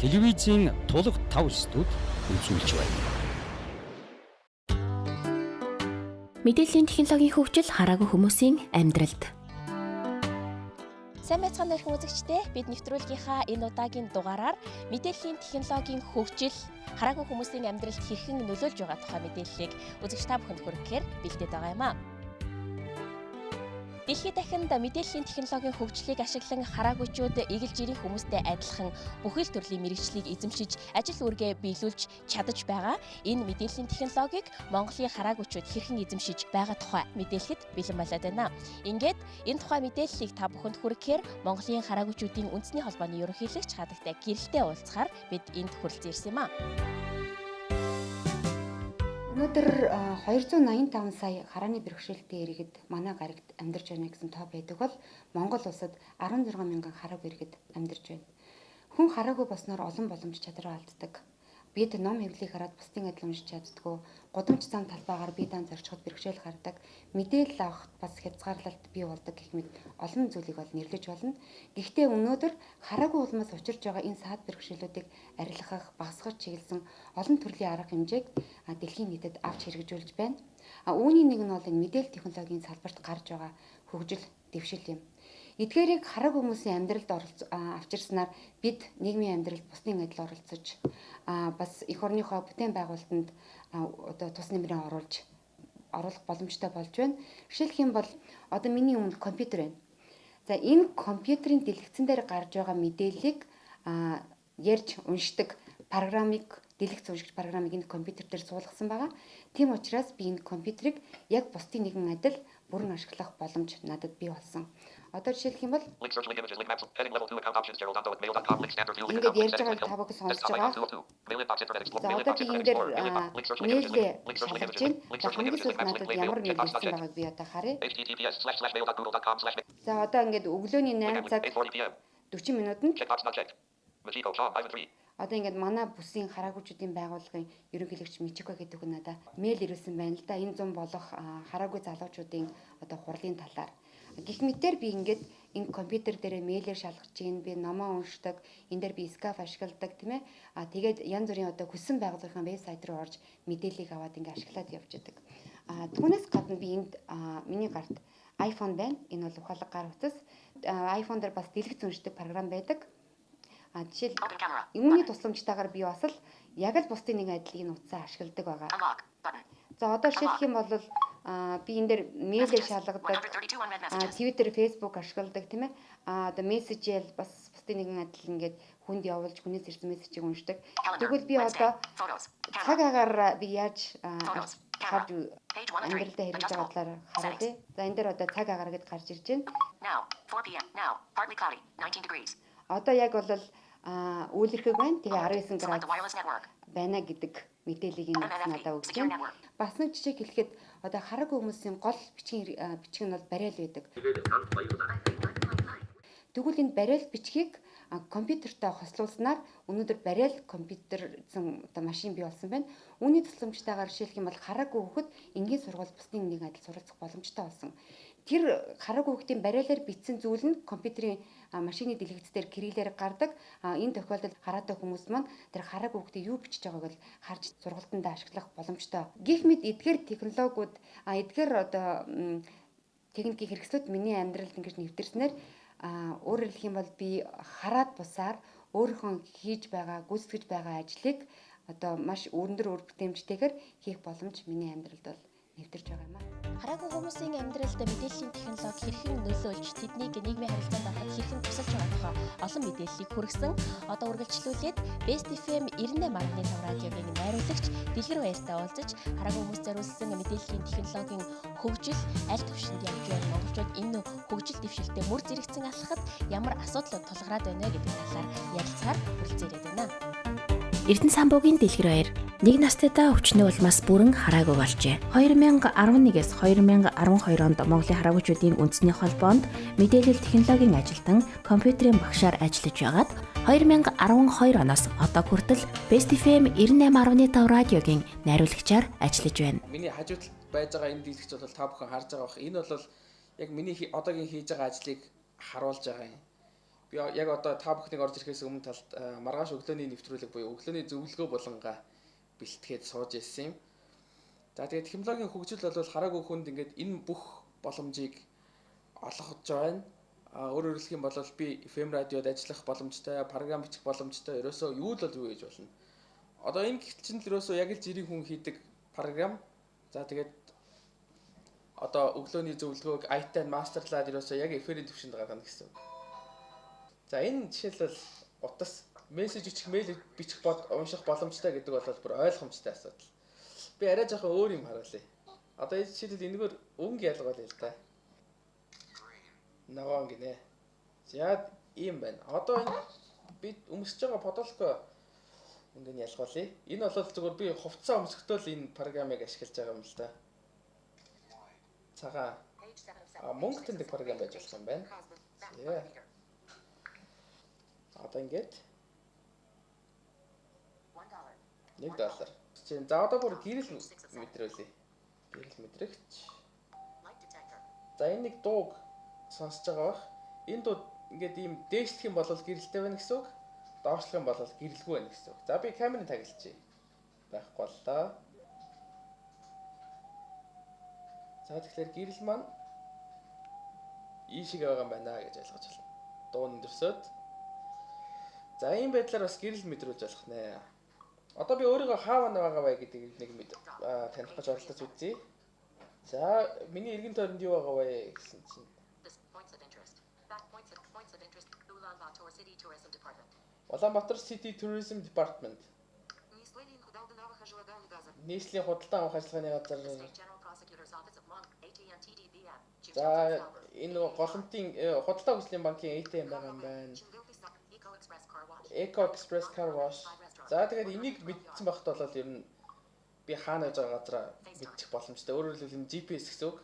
Телевизийн тулга 5 студи үзүүлж байна. Мэдээллийн технологийн хөгжил хараагүй хүмүүсийн амьдралд. Сайн байцгаана уу үзэгчдээ. Бид нэвтрүүлгийнхаа энэ удаагийн дугаараар мэдээллийн технологийн хөгжил хараагүй хүмүүсийн амьдралд хэрхэн нөлөөлж байгаа тухай мэдээллийг үзэгч та бүхэнд хүргэхээр бэлдээд байгаа юм аа. Дэлхийд дахинд мэдээллийн технологийн хөгжлийг ашиглан хараагүйчүүд эгэл жирийн хүмүүстэй адилхан бүхэл төрлийн мэргэжлийг эзэмшиж ажил үүргээ биелүүлж чадаж байгаа. Энэ мэдээллийн технологиг Монголын хараагүйчүүд хэрхэн эзэмшиж байгаа тухай мэдээлэхэд бэлэн болоод байна. Ингээд энэ тухай мэдээллийг та бүхэнд хүргэхээр Монголын хараагүйчүүдийн үндэсний холбооны ерөнхийлөгч Хадагтай гэрэлтэй уулзахаар бид энд хүрэлцэн ирсэн юм аа. Өнөөдөр 285 сая харааны бэрхшээлтэй иргэд манай гаригт амьдарч байна гэсэн тоо байдаг бол Монгол улсад 16 мянган хараагүй иргэд амьдарч байна. Хүн хараагүй болсноор олон боломж чадраа алддаг. Бид ном хэвлэлийг хараад бусдын адил уншиж чаддаггүй, гудамж зам талбайгаар бие даан зорчиход бэрхшээл гардаг, мэдээлэл авахд бас хязгаарлалт бий болдог гэх мэт олон зүйлийг бол нэрлэж болно. Гэхдээ өнөөдөр хараагүй улмаас учирч байгаа энэ саад бэрхшээлүүдийг арилгах, багасгах чиглэсэн олон төрлийн арга хэмжээг дэлхийн нийтэд авч хэрэгжүүлж байна. Үүний нэг нь бол энэ мэдээлэл технологийн салбарт гарч байгаа хөгжил, дэвшил юм. Эдгээрийг хараагүй хүмүүсийн амьдралд авчирснаар бид нийгмийн амьдралд бусдын адил оролцож, бас эх орныхоо бүтээн байгуулалтанд одоо тус нэмрээ оруулах боломжтой болж байна. Жишээлх юм бол одоо миний өмнө компьютер байна. За энэ компьютерийн дэлгэцэн дээр гарч байгаа мэдээллийг ярьж уншдаг программыг, дэлгэц уншигч программыг энэ компьютер дээр суулгасан байгаа. Тийм учраас би энэ компьютерийг яг бусдын нэгэн адил бүрэн ашиглах боломж надад бий болсон. Одоо жишээлх юм бол ингээд ярьж байгааг та бүхэн сонсож байгаа. За одоо би энэ дээр мэйлээ шалгаж байна. За хамгийн сүүлд надад ямар мэйл ирсэн байгааг би одоо харъя. За одоо ингээд өглөөний 8 цаг 40 минутанд одоо ингээд манай бүсийн хараагүйчүүдийн байгууллагын ерөнхийлөгч Мичико гэдэг хүн надад мэйл ирүүлсэн байна л да. Энэ зам болох хараагүй залуучуудын одоо хурлын талаар. Гэх мэтээр би ингээд энэ компьютер дээрээ мэйлээр шалгаж гин, би номоо уншдаг, энэ дээр би Skype ашигладаг, тийм ээ. А тэгээд янз бүрийн одоо хүссэн байгууллагын вебсайт руу орж мэдээллийг аваад ингээд ашиглаад явж байдаг. А түүнээс гадна би энд миний гарт iPhone байна. Энэ бол ухаалаг гар утас. iPhone дээр бас дэлгэц уншдаг програм байдаг. А жишээл үүний тусламжтайгаар би бас л яг л бусдын нэгэн адил энэ утсаа ашигладаг байгаа. За одоо жишээлх юм бол би энэ дээр мэйлээ шалгадаг, Twitter, Facebook ашигладаг, тийм ээ. Одоо мессежэл бас бусдын нэгэн адил ингээд хүнд явуулж хүнээс ирсэн мессежийг уншдаг. Тэгвэл би одоо цаг агаар би яаж харж амьдралдаа хэрэгжиж байгаа талаар харуулъя. За энэ дээр одоо цаг агаар гэд гарч ирж байна. Одоо яг бол үйлэрхэг байна. Тэгээ 19 градус байна гэдэг мэдээллийг энэ надад өгч байна. Бас нэг жишээ хэлэхэд одоо хараагүй хүмүүсийн гол бичиг нь бол барайл байдаг. Тэгвэл энэ барайл бичгийг компьютертэй хослуулснаар өнөөдөр барайл компьютерсэн одоо машин бий болсон байна. Үүний тусламжтайгаар жишээлх юм бол хараагүй хүүхэд энгийн сургууль бусдын нэг адил суралцах боломжтой болсон. Тэр хараагүй хүүхдийн барайлаар бичсэн зүйл нь компьютерийн машины дэлгэц дээр кириллээр гардаг. Энэ тохиолдолд хараатай хүмүүс маань тэр хараагүй хүүхдийн юу бичиж байгааг л харж сургалтандаа ашиглах боломжтой. Гэх мэт эдгээр технологиуд, эдгээр одоо техникийн хэрэгслүүд миний амьдралд ингэж нэвтэрснээр өөрөөр хэлэх юм бол би хараад бусаар өөрийнхөө хийж байгаа, гүйцэтгэж байгаа ажлыг одоо маш өндөр үр бүтээмжтэйгээр хийх боломж миний амьдралд бол нэвтэрч байгаа юм аа. Хараагүй хүмүүсийн амьдралд мэдээллийн технологи хэрхэн нөлөөлж, тэднийг нийгмийн харилцаанд ороход хэрхэн тусалж байгаа тухай олон мэдээллийг хүргэсэн. Одоо үргэлжлүүлээд Best FM 98.5 радиогийн найруулагч Дэлгэр баяртай уулзаж хараагүй хүмүүс зориулсан мэдээллийн технологийн хөгжил аль түвшинд явж байна, монголчууд энэ хөгжил дэвшилтэд мөр зэрэгцэн алхахад ямар асуудлууд тулгараад байна гэдэг талаар ярилцахаар хүрэлцэн ирээд байна. Эрдэнэ самбуугийн Дэлгэр баяр нэг настайдаа өвчнөө улмаас бүрэн хараагүй болжээ. 2011-ээс 2012 онд Монголын хараагүйчүүдийн үндэсний холбоонд мэдээлэл технологийн ажилтан, компьютерийн багшаар ажиллаж байгаад 2012 оноос одоо хүртэл Best FM 98.5 радиогийн найруулагчаар ажиллаж байна. Миний хажуу талд байж байгаа энэ дийлэгч бол та бүхэн харж байгаа бах. Энэ бол яг миний одоогийн хийж байгаа ажлыг харуулж байгаа юм. Би яг одоо та бүхнийг орж ирэхээс өмнө талд маргааш өглөөний нэвтрүүлэг буюу өглөөний зөвлөгөө болонгаа бэлтгээд сууж ирсэн юм. За тэгээд технологийн хөгжил бол хараагүй хүнд ингээд энэ бүх боломжийг олгож байна. Өөрөөр хэлэх юм бол би FM радиод ажиллах боломжтой, програм бичих боломжтой, ерөөсөө юу л бол юу хийж болно. Одоо энэ гихтэл чинь л ерөөсөө яг л жирийн хүн хийдэг програм. За тэгээд одоо өглөөний зөвлөгөөг IT-д мастерлаад ерөөсөө яг эфирийн түвшинд гаргана гэсэн үг. За энэ жишээлбэл утас мессеж бичих, мэйл бичих, унших боломжтой гэдэг бол бүр ойлгомжтой асуудал. Би арай жоохон өөр юм харуулъя. Одоо энэ жишээлбэл энэгээр өнгө ялгаалъя л да. Ногоон гинэ. За ийм байна. Одоо энэ би өмсөж байгаа подолко өнгөний ялгаалъя. Энэ бол зүгээр би хувцас өмсөхдөө л энэ програмыг ашиглаж байгаа юм л да. Цагаан. Мөнгө тэндэг програм байж болох юм байна. За. Одоо ингээд $1. За одоо бүр гэрэл мэдрүүлье. Гэрэл мэдрэгч. За энэ нэг дууг сонсож байгаа бах. Энэ дуу ингээд ийм дээшлэх юм бол гэрэлтэй байна гэсэн үг. Доошлох юм бол гэрэлгүй байна гэсэн үг. За би камерыг таглалчээ. Байхгүй боллоо. За тэгэхээр гэрэл маань ийшээ байгаа юм байна гэж ойлгож байна. Дуу өндөрсөөд. За ийм байдлаар бас гэрэл мэдрүүлж болох нэ. Одоо би өөрийгөө хаавна байгаа вэ гэдгийг нэг таних гэж оролдож үзье. За миний эргэн тойронд юу байгаа вэ гэсэн чинь Улаанбаатар City Tourism Department. Нийслэлийн худалдан авах ажиллагааны газар. За энэ голомтын худалдаа хөгжлийн банкын ATM байгаа юм байна. Eco Express Car Wash. За тэгээд энийг мэдсэн багт бол ер нь би хаана байж байгаа газараа мэдчих боломжтой. Өөрөөр хэлбэл энэ GPS гэсэн үг.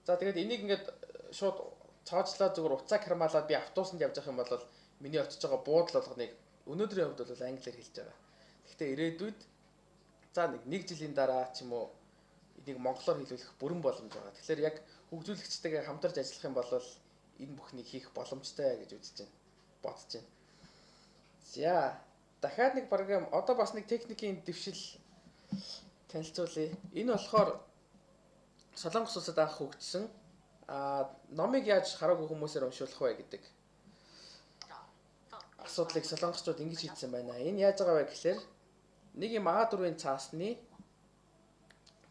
За тэгээд энийг ингээд шууд цоожлоо зүгээр уцаа кармалаад би автобусанд явж явах юм бол миний очиж байгаа буудал болгоныг өнөөдрийн хувьд бол англиар хэлж байгаа. Гэхдээ ирээдүйд за нэг жилийн дараа ч юм уу энийг монголоор хэлүүлэх бүрэн боломж байгаа. Тэгэхээр яг хөгжүүлэгчтэйгээ хамтарч ажиллах юм бол энэ бүхнийг хийх боломжтой гэж үзэж байна. Бодож байна. За дахиад нэг програм одоо бас нэг техникийн дэвшил танилцуулъя. Энэ болохоор Солонгос улсад анх хөгжсөн номыг яаж хараагүй хүмүүсээр уншуулах вэ гэдэг асуудлыг солонгосчууд ингэж хийсэн байна. Энэ яаж байгаа вэ гэхээр нэг юм А4-ийн цаасны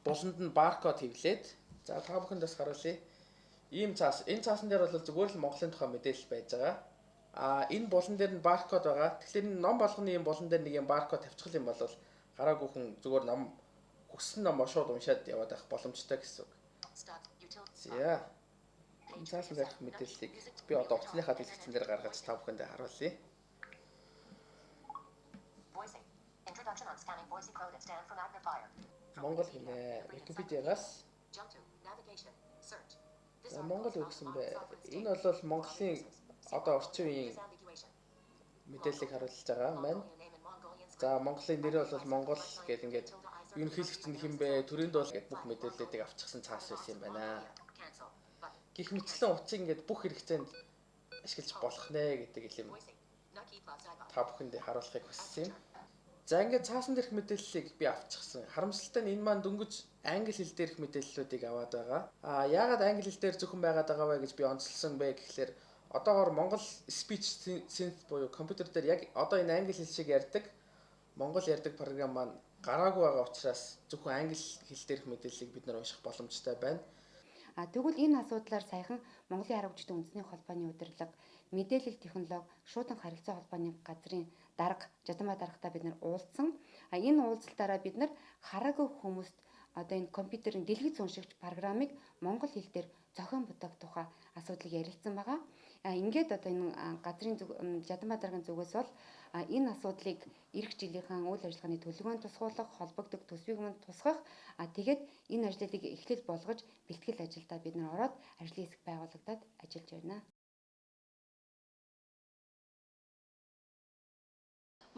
буланд нь баркод хэвлээд за та бүхэнд бас харуулъя. Ийм цаас. Энэ цаасан дээр бол зүгээр л Монголын тухай мэдээлэл байж байгаа. Энэ булан дээр нь баркод байгаа. Тэгэхээр энэ ном болгоны юм булан дээр нэг юм баркод тавьчих юм бол гараагүй хүн зүгээр ном хүссэн номоо шууд уншаад яваад байх боломжтой гэсэн үг. За. Энэ цаасан дээрх мэдээллийг би одоо утасныхаа дэлгэцэн дээр гаргаж та бүхэндээ харуулъя. Монгол гинэ. Википедиагаас за Монгол юу гэсэн бэ? Энэ бол Монголын одоо орчин үеийн мэдээллийг харуулж байгаа юм байна. За Монголын нэр бол Монгол гэл ингээд ерөнхийлөгч нь хэн бэ? Төрөнд бол гэд бүх мэдээллүүдийг авчихсан цаас байсан юм байна. Гэх мэтчлэн утсыг ингээд бүх хэрэгцээнд ашиглаж болох нэ гэдэг юм та бүхэндээ харуулахыг хүссэн юм. За ингээд цаасан дээрх мэдээллийг би авчихсан. Харамсалтай нь энэ маань дөнгөж англи хэл дээрх мэдээллүүдийг аваад байгаа. Яагаад англи хэл дээр зөвхөн байгаад байгаа вэ гэж би онцлсон бэ гэхлээр одоогоор Монгол speech synth буюу компьютер дээр яг одоо энэ англи хэл шиг ярьдаг Монгол ярьдаг програм маань гараагүй байгаа учраас зөвхөн англи хэл дээрх мэдээллийг бид нар унших боломжтой байна. Тэгвэл энэ асуудлаар саяхан Монголын хараагчдын үндэсний холбооны удирдлага, мэдээлэл технологи, шуудан харилцаа холбооны газрын дарга Жадамбаа даргатай бид нар уулзсан. Энэ уулзалтаараа бид нар хараагүй хүмүүст одоо энэ компьютерийн дэлгэц уншигч програмыг монгол хэл дээр зохион бүтээх тухай асуудлыг ярилцсан байгаа. Ингээд одоо энэ газрын Жадамбаа даргын зүгээс бол энэ асуудлыг эх жилийнхаа үйл ажиллагааны төлөвлөгөөнд тусгуулах, холбогдох төсвийг мөн тусгах, тэгээд энэ ажлыг эхлэл болгож бэлтгэл ажилдаа бид нар ороод ажлын хэсэг байгуулагдаад ажиллаж байна.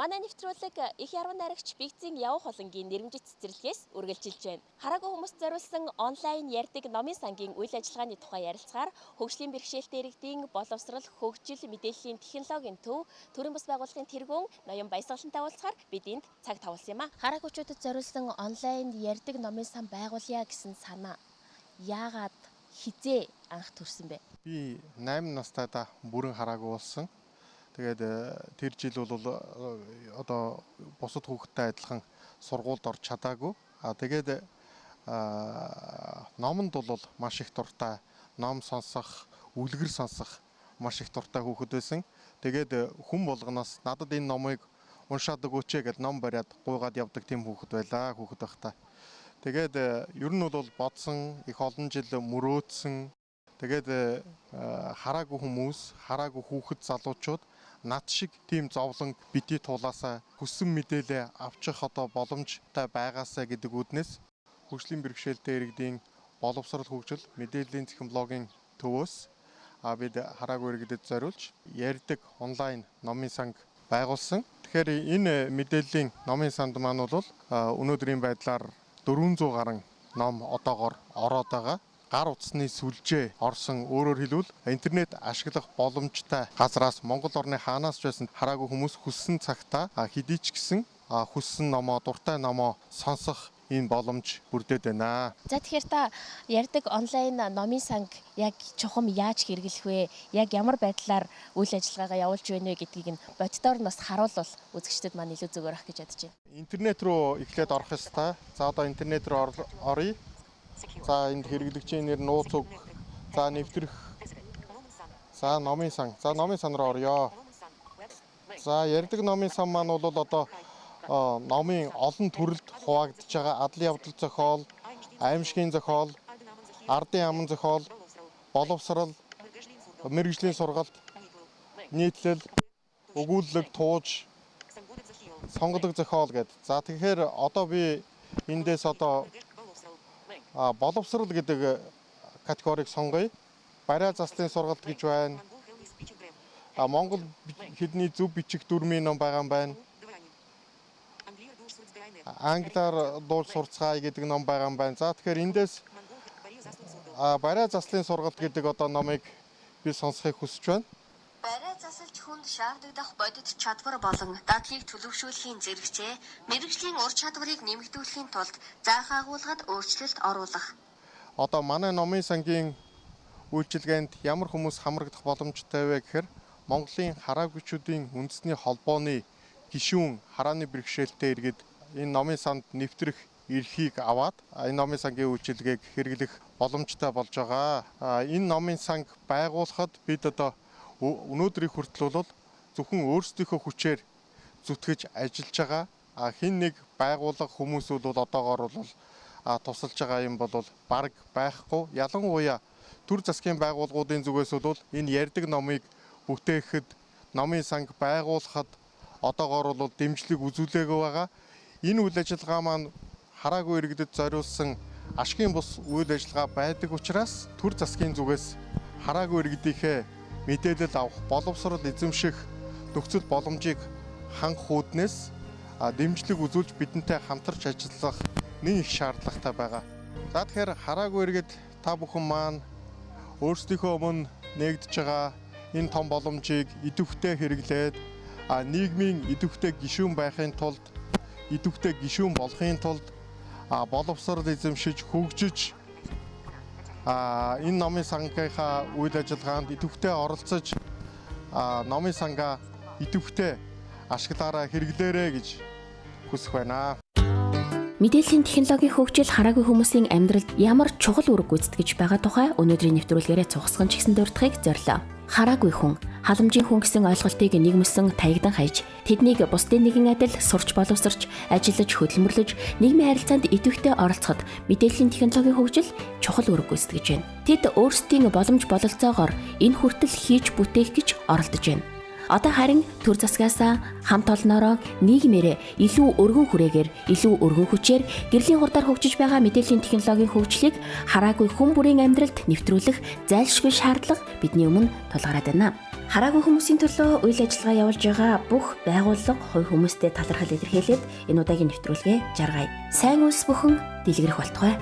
Манай нэвтрүүлэг их яруу найрагч Бэгзийн Явах холонгийн нэрэмжит цэцэрлэгээс үргэлжилж байна. Хараагүй хүмүүст зориулсан онлайн ярьдаг номын сангийн үйл ажиллагааны тухай ярилцгаар хөгжлийн бэрхшээлтэй иргэдийн боловсрал, хөгжил, мэдээллийн технологийн төв, төрийн бус байгууллагын тэргүүн ноён Баясгалантай уулзахаар бид энд цаг тавуулсан юм а. Хараагүйчүүдэд зориулсан онлайн ярьдаг номын сан байгуулъя гэсэн санаа яагаад хизээ анх төрсөн бэ? Би 8 настайдаа бүрэн хараагүй болсон. Тэгээд тэр жил бол одоо бусад хүүхэдтэй адилхан сургуульд орж чадаагүй. А тэгээд номонд бол маш их дуртай, ном сонсох, үлгэр сонсох маш их дуртай хүүхэд байсан. Тэгээд хүн болгоноос надад энэ номыг уншаад өгөөч ээ гэж ном бариад гуйгаад явдаг тийм хүүхэд байлаа, хүүхэд байхдаа. Тэгээд ер нь бол бодсон, их олон жил мөрөөдсөн. Тэгээд хараагүй хүмүүс, хараагүй хүүхэд залуучууд над шиг тийм зовлон бити тулаасаа хүссэн мэдээлээ авчих одоо боломжтой байгаасаа гэдэг үүднээс хөгжлийн бэрхшээлтэй иргэдийн боловсрол хөгжил мэдээллийн технологийн төвөөс бид хараагүй иргэдэд зориулж ярьдаг онлайн номын санг байгуулсан. Тэгэхээр энэ мэдээллийн номын санд маань бол өнөөдрийн байдлаар 400 гаруй ном одоогоор ороод байгаа. Гар утасны сүлжээ орсон, өөрөөр хэлбэл интернет ашиглах боломжтой газраас Монгол орны хаанаас ч байсан хараагүй хүмүүс хүссэн цагтаа хэдий ч гэсэн хүссэн номоо, дуртай номоо сонсох энэ боломж бүрдээд байна. За тэгэхээр та ярьдаг онлайн номын санг яг чухам яаж хэрэглэх вэ? Яг ямар байдлаар үйл ажиллагаагаа явуулж байна вэ гэдгийг нь боддоор нь бас харуулвал үзэгчдэд маань илүү зүгээр ах гэж бодож байна. Интернет рүү эхлээд орох ёстой. За одоо интернет рүү оръё. За энд хэрэглэгчийн нэр, нууц үг, за нэвтрэх, за номын сан, за номын сан руу оръё. За ярьдаг номын сан маань бол одоо номын олон төрөлд хуваагдж байгаа. Адал явдал зохиол, аимшигын зохиол, ардын аман зохиол, боловсрал, мэргэжлийн сургалт, нийтлэл, өгүүллэг, тууж, сонгодог зохиол гэдэг. За тэгэхээр одоо би эндээс одоо боловсрал гэдэг категорийг сонгоё. Бариа заслын сургалт гэж байна. Монгол хэлний зөв бичих дүрмийн ном байгаа юм байна. Англиар дуулж сурцгаая гэдэг ном байгаа юм байна. За тэгэхээр эндээс бариа заслын сургалт гэдэг одоо номыг би сонсохыг хүсэж байна. Бариа засалж хүнд шаардлагадах бодит чадвар болон дадлыг төлөвшүүлэхийн зэрэгцээ мэргэжлийн ур чадварыг нэмэгдүүлэхийн тулд заах агуулгад өөрчлөлт оруулах. Одоо манай номын сангийн үйлчилгээнд ямар хүмүүс хамрагдах боломжтой вэ гэхээр Монголын хараагүйчүүдийн үндэсний холбооны гишүүн харааны бэрхшээлтэй иргэд энэ номын санд нэвтрэх эрхийг аваад энэ номын сангийн үйлчилгээг хэрэглэх боломжтой болж байгаа. Энэ номын санг байгуулахад бид одоо өнөөдрийг хүртэл бол зөвхөн өөрсдийнхөө хүчээр зүтгэж ажиллаж байгаа. Хэн нэг байгууллага хүмүүс бол одоогоор бол тусалж байгаа юм бол бараг байхгүй. Ялангуяа төр засгийн байгууллагуудын зүгээс бол энэ ярьдаг номыг бүтээхэд, номын санг байгуулахад одоогоор бол дэмжлэг үзүүлээгүй байгаа. Энэ үйл ажиллагаа маань хараагүй иргэдэд зориулсан ашигын бус үйл ажиллагаа байдаг учраас төр засгийн зүгээс хараагүй иргэдийнхээ мэдээлэл авах, боловсрол эзэмших нөхцөл боломжийг хангах үүднээс дэмжлэг үзүүлж бидэнтэй хамтарч ажиллах нэн их шаардлагатай байгаа. За тэгэхээр хараагүй иргэд та бүхэн маань өөрсдийнхөө өмнө нээгдэж байгаа энэ том боломжийг идэвхтэй хэрэглээд нийгмийн идэвхтэй гишүүн байхын тулд, идэвхтэй гишүүн болохын тулд боловсрол эзэмшиж, хөгжиж энэ номын сангийнхаа үйл ажиллагаанд идэвхтэй оролцож номын сангаа идэвхтэй ашиглаараа, хэрэглээрэй гэж хүсэх байна. Мэдээллийн технологийн хөгжил хараагүй хүмүүсийн амьдралд ямар чухал үүрэг гүйцэтгэж байгаа тухай өнөөдрийн нэвтрүүлгээрээ цугсган ч гэсэн дурдахыг зорилоо. Хараагүй хүн, халамжийн хүн гэсэн ойлголтыг нийгмэсэн таягдан хайж, тэднийг бусдын нэгэн адил сурч боловсрч, ажиллаж, хөдөлмөрлөж, нийгмийн харилцаанд идэвхтэй оролцоход мэдээллийн технологийн хөгжил чухал үүрэг гүйцэтгэж байна. Тэд өөрсдийн боломж бололцоогоор энэ хүртэл хийж бүтээх гэж оролдож байна. Одоо харин төр засгаасаа хамт олноороо нийгмээрээ илүү өргөн хүрээгээр, илүү өргөн хүчээр гэрлийн хурдаар хөгжиж байгаа мэдээллийн технологийн хөгжлийг хараагүй хүн бүрийн амьдралд нэвтрүүлэх зайлшгүй шаардлага бидний өмнө тулгараад байна. Хараагүй хүмүүсийн төлөө үйл ажиллагаа явуулж байгаа бүх байгууллага, хувь хүмүүстэй талархал илэрхийлээд энэ удаагийн нэвтрүүлгээ жаргая. Сайн үйлс бүхэн дэлгэрэх болтугай.